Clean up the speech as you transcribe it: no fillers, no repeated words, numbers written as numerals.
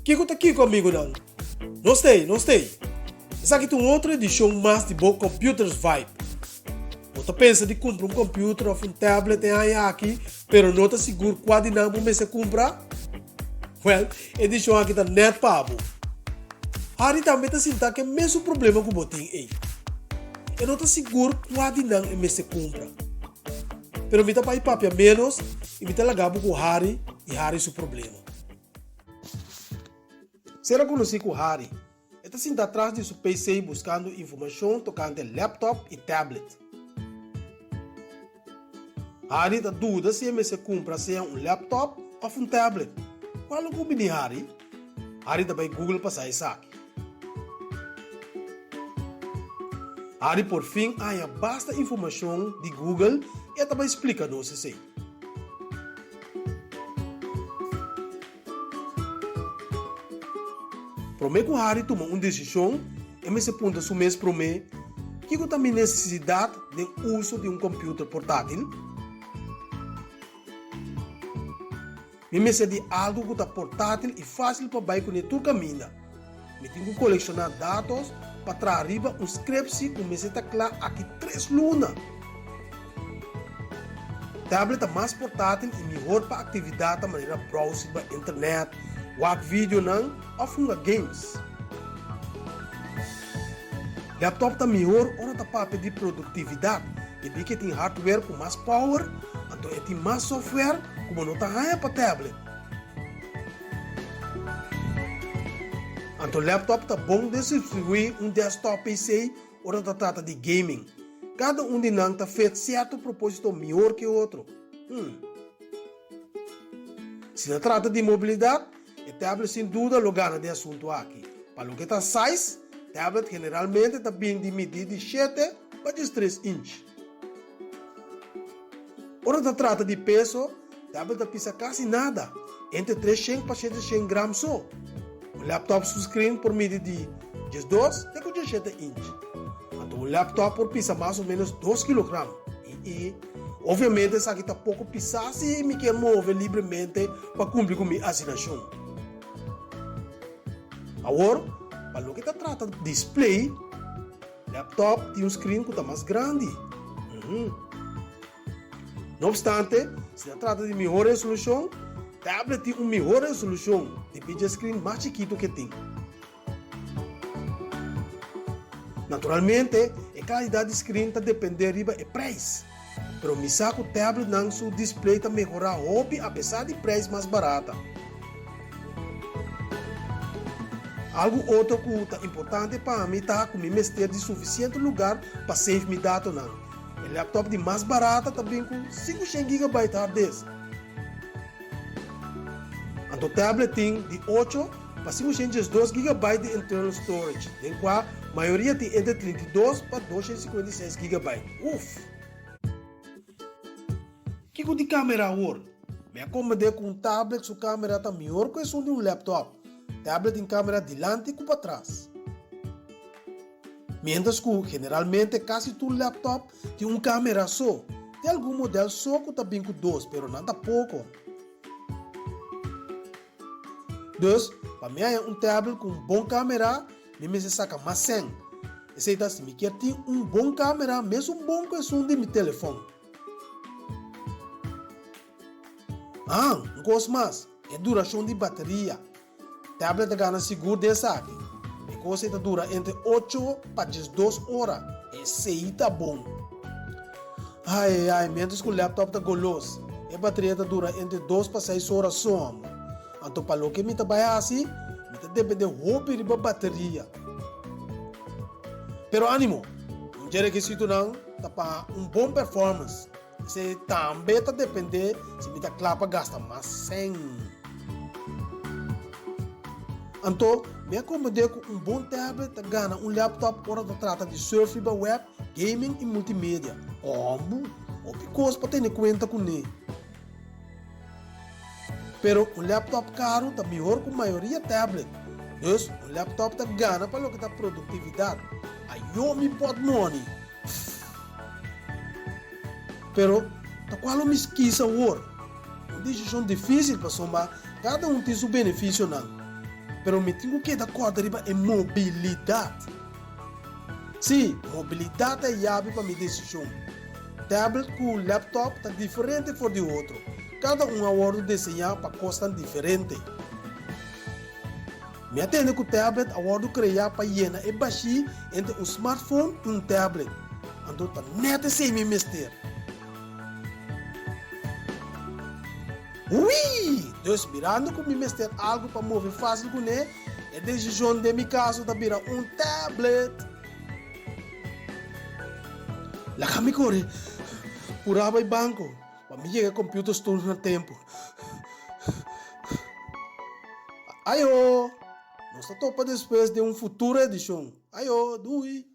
Kiko ta kiko amigunan? Nos t'ei, nos t'ei! Esaki ta un otro edishon mas di bo Computers Vibe. Bo ta pensa di kumpra un computer òf un tablet e aña aki pero no ta sigur kua di nan bo mester kumpra? Wèl, e edishon aki ta nèt pa bo. Harry tambe ta sinta ku e mesun problema ku bo tin ei. E no ta sigur kua di nan e mester kumpra. Pero mi ta bai papia ménos i mi ta laga bo ku Harry i Harry su problema. Sera konosí ku Harry. E ta sinta tras di su PC buskando informashon tokante laptop i tablet. Harry ta duda si e mester kumpra sea un laptop òf un tablet. Kua lo ku bini Harry? Harry ta bai Google pa sa esaki. Harry por fin a haña basta informashon di Google i e ta bai splika nos esei. Promé ku Harry tuma un desishon, e mester puntra su mes promé, Kiko ta mi nesesidat den uso di un kòmpiuter portátil? Mi mester di algu ku ta portátil i fásil pa bai kuné tur kaminda. Mi tin ku kolekshoná datos pa traha riba un skrepsi ku mester ta kla aki tres luna. Tablet ta mas portátil i mihor pa aktividatnan manera browse riba internet, wak videonan òf hunga games. Laptop ta mihor ora ta papia di produktividat debí ku e tin hardware ku mas power, anto e tin mas software ku bo no ta haña pa tablet. Anto laptop ta bon den substituí un desktop PC ora ta trata di gaming. Kada un di nan ta fet sierto propósito mihor ke otro. Hmm. Si ta trata di mobilidat, e tablet sin duda lo gana den asuntu aki. Pa loke ta size, tablet generalmente ta bin di midí di shete pa diestres inch. Ora ta trata di peso, tablet ta pisa kasi nada, entre 300 pa 700 gram so. Un laptop su screen por midi di 12 te ku 17 inch. Anto un laptop por pisa mas o menos 2 kilogram. I, i obviamente esaki ta poko pisá si mi kier move libremente pa kumpli ku mi asignashon. Awor, pa loke ta trata display, Laptop tin un screen cu ta mas grandi. No obstante, si ta trata di mihor resolucion, tablet tin un mihor resolucion debí dje screen mas chikito cu e tin. Naturalmente, e calidad di screen ta depende riba e prijs. Pero mi sa cu tabletnan su display ta mehora hopi apesar di prijs mas barata. Algu otro cu ta importante pa mi ta cu mi mester di suficiente lugar pa save mi datonan. E laptop di mas barata ta bin cu 500 gigabyte hard disk. Anto tablet tin di 8 pa 512 gigabyte di internal storage, den cua mayoria tin entre 32 pa 256 gigabyte. Uf! Kiko di camera awor? Mi a comprende cu un tablet su camera ta mihor cu esun di un laptop. Tablet tin camera dilanti cu patras. Mientras cu generalmente casi tur laptop tin un camera so. Tin algun model so cu ta bin cu dos, pero nan ta poco. Dus, pa mi haña un tablet cu un bon camera, mi mester saca mas cen. Esey ta si mi kier tin un bon camera mesun bon cu esun di mi telefon. Ah, un cos mas, e duracion di bateria. Tablet ta gana sigur den esaki. E cos ey ta dura entre ocho pa 12 ora. Esey ta bon. Ai, ai, mientras cu laptop ta golos, e bateria ta dura entre dos pa seis ora so, amo. Anto pa loke mi ta bai haci, mi ta depende hopi riba bateria. Pero animo, un dje rekisitonan ta pa un bon performance. Esei tambe ta depende si mi ta kla pa gasta mas sèn. Anto, mi a komprendé ku un bon tablet ta gana un laptop ora ta trata di surf riba web, gaming i multimedia. Òmbu, hopi kos pa tene kuenta kuné. Pero un laptop karu ta mihor ku mayoria tablet. Dus, un laptop ta gana pa loke ta produktividat. Ayó mi pòtmòni! Pero, ta cual lo mi skisa awor? Un decision dificil pasobra cada un tin su beneficionan. Pero mi tin ku keda kòrda riba e mobilidat. Sí, mobilidat ta e yabi pa mi desishon. Tablet ku laptop ta diferente for di otro. Kada un a wòrdu deseñá pa kosnan diferente. Mi a tende ku tablet a wòrdu kreá pa yena e bashí entre un smartphone i un tablet. Anto ta nèt esei mi mester. Ui! Dus mirando ku mi mester algu pa move fásil kuné, e desishon den mi kaso ta bira un tablet. Laga mi kore purá bai banko pa mi yega computer store na tempu. Ayo! Nos ta topa despues den un futuro edishon. Ayo! Dui!